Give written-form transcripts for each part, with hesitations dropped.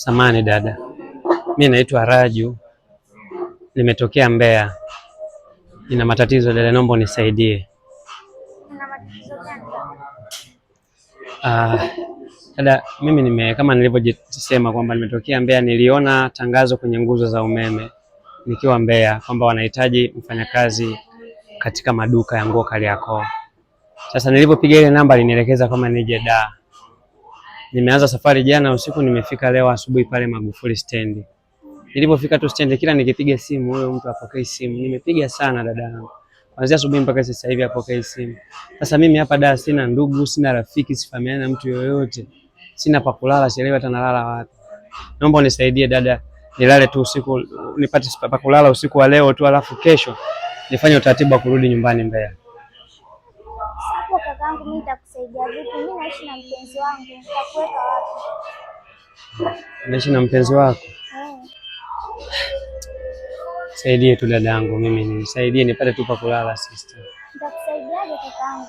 Samahani dada, mi naitwa Raju, nimetokea Mbeya, nina matatizo dada, naomba unisaidie. Una matatizo gani? Ah, dada, mimi kama nilivyojisema kwamba nimetokea Mbeya, niliona tangazo kwenye nguzo za umeme nikiwa Mbeya kwamba wanahitaji mfanyakazi katika maduka ya nguo Kariakoo. Sasa nilipopiga ile namba alinielekeza kama nije Dar. Nimeanza safari jana usiku, nimefika leo asubuhi pale Magufuli stendi. Nilipofika tu stendi, kila nikipiga simu huyo mtu apokei simu. Nimepiga sana dada yangu, kuanzia asubuhi mpaka sasa hivi apokei simu. Sasa mimi hapa Dar sina ndugu, sina rafiki, sifahamiani na mtu yoyote, sina pa kulala, sielewi hata nalala wapi. Naomba unisaidie dada, nilale tu usiku, nipate pa kulala usiku wa leo tu, alafu kesho nifanye utaratibu wa kurudi nyumbani Mbeya. Hapo kakaangu, mimi nitakusaidia vipi? Mimi naishi na mpenzi wangu, nitakuweka wapi? Naishi na mpenzi wako? Eh. Saidie tu dada yangu, mimi nisaidie nipate tu pa kulala sister. Nitakusaidiaje kakaangu?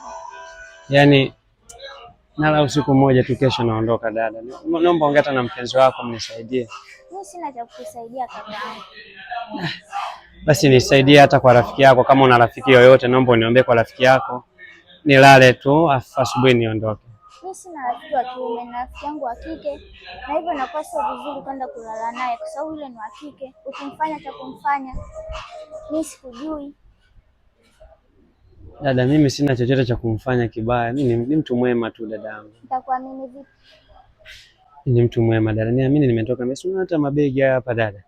Yaani nala usiku mmoja tu, kesho naondoka dada. Naomba ongea hata na mpenzi wako mnisaidie. Mimi sina cha kukusaidia kakaangu. Basi nisaidie hata kwa rafiki yako, kama una rafiki yoyote, naomba uniombee kwa rafiki yako, nilale tu afu asubuhi niondoke. Mimi sina rafiki wa kiume na rafiki yangu wa kike, na hivyo inakuwa sio vizuri kwenda kulala naye kwa sababu yule ni wa kike. Ukimfanya cha kumfanya, mimi sikujui. Dada, mimi sina chochote cha kumfanya kibaya. Mimi ni mtu mwema tu dada yangu. Nitakuamini vipi? Ni mtu mwema dada, niamini. Nimetoka mimi hata mabegi haya hapa dada.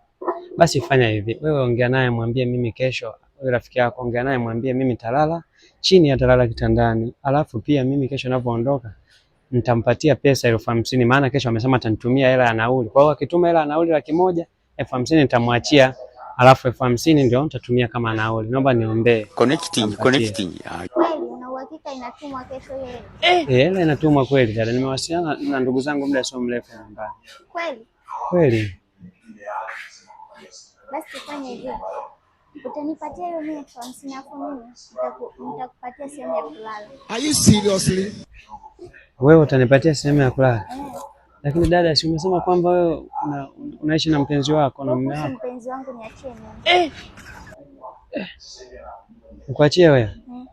Basi fanya hivi, wewe ongea naye mwambie mimi kesho, wewe rafiki yako ongea naye mwambie mimi talala chini, atalala kitandani. Alafu pia mimi kesho ninapoondoka nitampatia pesa 50,000, maana kesho amesema atanitumia hela ya nauli. Kwa hiyo akituma hela ya nauli 100,000, 50,000 nitamwachia, alafu 50,000 ndio nitatumia kama nauli. Naomba niombee. Connecting, Nimpatie. connecting. Ah, Kweli una uhakika inatumwa kesho hiyo hela? Eh, hela inatumwa kweli dada. Nimewasiliana na ndugu zangu muda sio mrefu nyumbani. Kweli? Kweli. Basi tufanye hivi, utanipatia hiyo mimi 50,000 alafu mimi nitakupatia sehemu ya kulala. Are you seriously? Wewe utanipatia sehemu ya kulala? Eh. Lakini dada, si umesema kwamba wewe unaishi na mpenzi wako na mume Kuhusu wako? mpenzi wangu niachie mimi. Nikuachie wewe? Mm.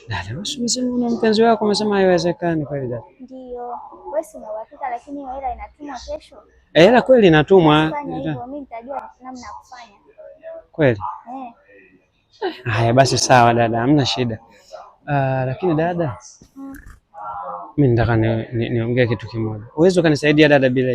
Dada, wewe si umesema una mpenzi wako, umesema haiwezekani kweli dada. Ndio, wewe si una uhakika, lakini hiyo hela inatumwa kesho. Eh, hela kweli inatumwa. Fanya hivyo, mimi nitajua namna ya kufanya. Kweli. Eh. Haya basi sawa dada, hamna shida. Ah, lakini dada, mimi nataka niongee kitu kimoja. Uwezi ukanisaidia dada bila